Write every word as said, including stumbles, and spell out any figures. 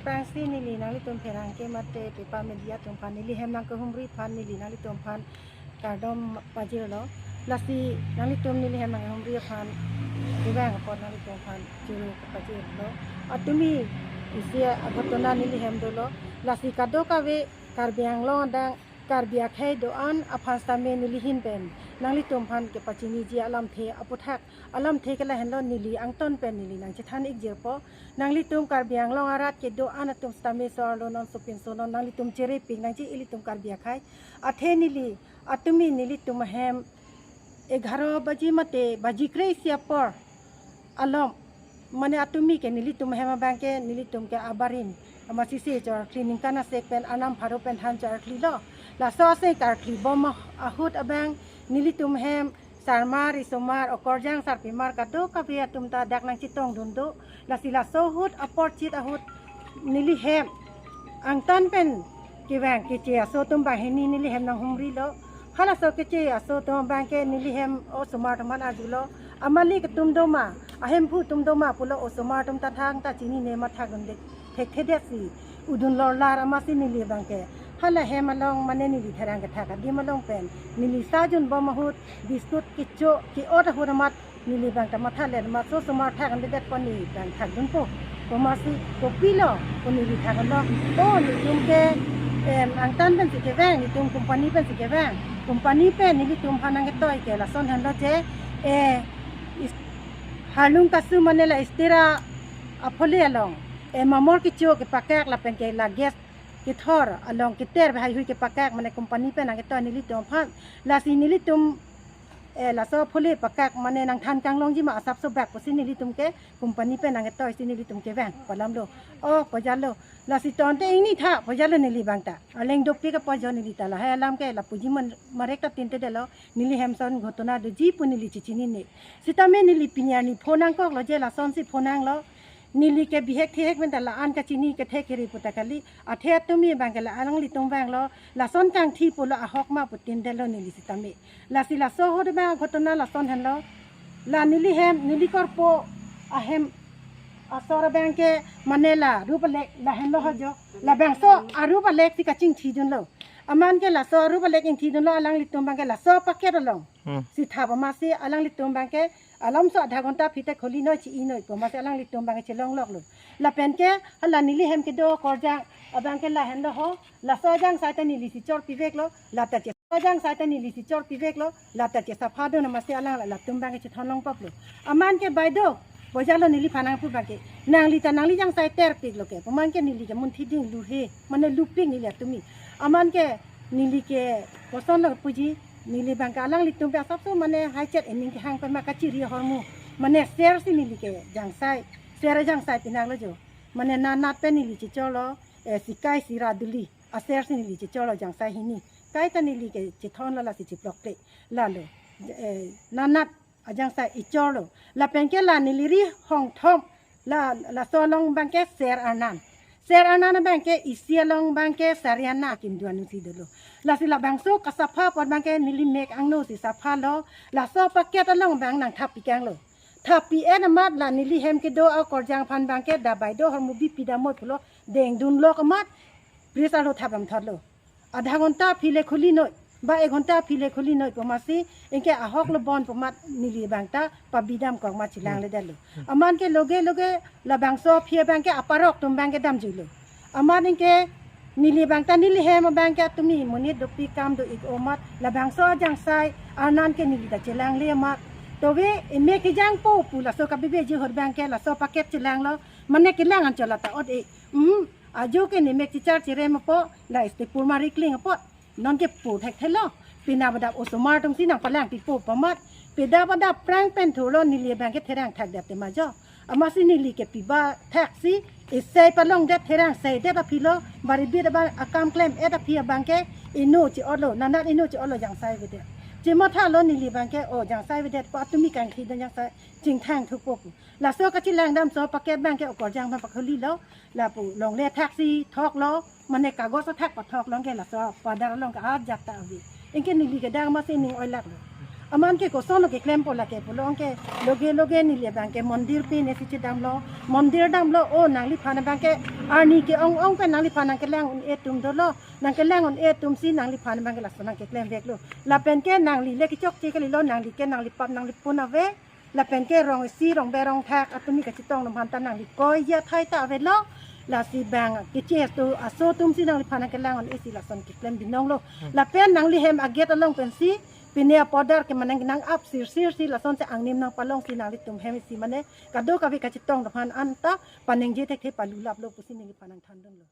Prangsi neli nanglitum pherangke mate pepa media atum aphan neli hem nangkehumri aphan neli nanglitum aphan kardom pajirlo. Lasi nanglitum neli hem nangkehumri aphan kevang apot nanglitum aphan choro pajirlo. Atumi isi aghotona neli hem dolo. Lasi kadokave Karbi Anglong adang Karbi akhei do-an aphan sitame neli ahin pen nanglitum aphan kepachiniji alamthe aputhak, alamthe ke lahenlo, neli angton pen neli nangchethan-ik jirpo. Nanglitum Karbi Anglong arat kedo-an atum sitame so arlo non, sopinso non, nanglitum cherepik nangji ilitum Karbi akhei. Athe neli, atumi nelitum ahem egharo baji mate baji kre-isi apor alom, mane atumi ke nelitum ahem abang ke nelitum ke abarim amatsi se chor-arkli, ningkan asek pen arnam pharo pen than chor-arklilo. Laso asek karkli bom ah-, ahut abang nelitum ahem sarmar, risomar, okorjang, sarpimar kadokave atum ta dak nangchetongdun do. Lasi laso ahut, apor chit ahut neli hem angtan pen kevang keche aso atum banghini neli hem nanghumrilo. Halaso keche aso atum abang ke neli hem osomar atum aphan arjulo. Amalik atum doma, ahemphu atum doma pulo, osomar atum ta thangta chinine ma thakdunde, thekthedetsi udun lorlar amatsi neli abang ke hala hem along mane neli therang kethak adim along pen neli sa junbom ahut, biscuit kecho ke-ot ahut amat neli abang ta mathalet amat so osomar thakdedet pu neli abang thakdunpo. Pu amatsi kopilo pu neli thakdunlo. O, nelitum ke, em, angtan pensi kevang, nelitum company pensi kevang. Company pen nelitum aphan nangketoi ke lason henlo je, eh, is-, Harlung Kasu mane la Istera aphole along, eh, mamor kecho kepakak lapen ke la gas kethor along keter behaihui kepakak mane company pen nangketoi nelitum aphan. Lasi nelitum, eh, laso aphole pakak mane nangthan kanglongji ma asapso bak pusi nelitum ke company pen nangketoi si nelitum kevang pu alamlo. O, pajalo. Lasi tonte ingni tha pajalo neli abang ta. Arleng dopik apajo neli ta lahai alam ke lapuji man marek ta tintedetlo. Neli hem ason ghotona doji pu neli chechinine. Sitame neli pini arni phone nangkoklo je lasonsi phone nanglo. Neli ke bihek thehek pen ta la-an kachini kethe kere pu ta kali. Athe atumi abang ke la alanglitum vanglo. Lason kangthi pulo ahok ma pu tindetlo neli sitame. Lasi laso ahut abang ghotona lason henlo. La neli hem, neli korpo ahem asor abang ke mane la rup alek lahenlo ho jo. Labangso arup alek si kachingthidunlo. Amat ke laso arup alek ingthidunlo, alanglitum abang ke laso packet along. Hmm. Si thap amatsi alanglitum abang ke alamso adha ghonta aphi ta kholinoi chi-inoi pu amatsi alanglitum abang ke chelongloklo. Lapen ke hala neli hem kedo okorjang abang ke lahenlo ho. Laso ajangsai ta neli si chorpiveklo. La ta che ajangsai ta neli si chorpiveklo. La ta chesaphadun amatsi alang la latum abang ke chethon longpaplo. Amat ke baideo, pajalo neliphan nangpu abang ke. Nangli ta nangli jangsai terpiklo ke. Pu amat ke neli ke munthi ding luhe, mane lupik neli atumi. Amat ke neli ke kosonlo puji, neli abang ke alanglitum pen asapso mane haichet ening kehang pen ma kachiri ahormu. Mane ser si neli ke jangsai, ser jangsai pinanglo jo. Mane nanat pen neli checholo, eh, sikai sira duli. Aser si neli checholo jangsai hini. Kaita neli ke chethonlo lasi chiplokte. Lalo, eh, nanat ajangsai echolo. Lapen ke la neli ri hongthom. La, laso along abang ke ser arnan. Ser arnan abang ke isi along abang ke sariana kinduan si dolo. Lasi labangso kasapha apot abang ke neli mek angno si saphalo. Laso packet along abang nangthap pikanglo. Thap pi-en amat la neli hem kedo okorjang aphan abang ke dabai do hormu bi pidamoi pulo dengdunlok amat. Fridge arlo thap damthotlo. Adha ghonta aphi le kholinoi, ba ek ghonta aphi le kholinoi pu amatsi, anke ahok lo bon pu amat neli abang ta pabidam kok amat chelangledetlo. Amat ke loge loge labangso aphi abang ke aparok atum abang ke damjuilo. Amat anke neli abang ta neli hem abang ke atumi monit dopik kam do-ik amat labangso ajangsai arnan ke neli ta chelangle amat. Tove eme kejangpo pu laso kabebeji ahut abang ke laso packet chelanglo, mane kelang anchot la ta ot-e. Hmm. Ajo ke nemek chichar chirem apot, la step pur mari kling apot. Non ke pur thekthelo. Pina badap osomar atum si nangpalang pipo pu amat. Pida badap prang pen thulo neli abang ke therang thakdet tema jo. Amatsi neli ke piba thaksi, isai palongdet therang saidet aphi lo, bari bit abang akam klem-et aphi abang ke, eno che-otlo, nanat eno che-otlo jangsai avedet. Chemathalo neli abang ke, o jangsai avedet pu atumi kangthidun jangsai, chingthang thupo pu. Laso kachelang damso packet abang ke okorjang abang pakholilo. Lapu longle thaksi thoklo, mane kagos athak pathok along ke laso padar along ke ajat ta ave. Anke neli kedang amatsi ning oilaklo. Amat ke kosonlo keklempo lake pulo anke loge loge neli abang ke mondir pen esi chedamlo. Mondir damlo, o nangliphan abang ke Arni ke-ong-ong pen nangliphan nangkelang un-e atum dolo. Nangkelang un-e atum si nangliphan abang ke lason nangkeklem veklo. Lapen ke nangli le kechokche kalilo, nangli ke nanglipap nanglipun ave. Lapen ke rong isi rong berong thak atum ni kachetong atum aphan ta nangli koi ya thai ta avelo. Lasi bang keche atum aso atum si nangliphan nangkelang un-e si lason keklem binonglo. Lapen nangli hem a-gate along pensi pine a-powder ke manang nang-ap sirsir si lason si angnim nangpalong si nanglitum hem isi mane kadokave kachetong atum aphan anta paningje thekthe palulaplo pusi nangliphan nangthandunlo.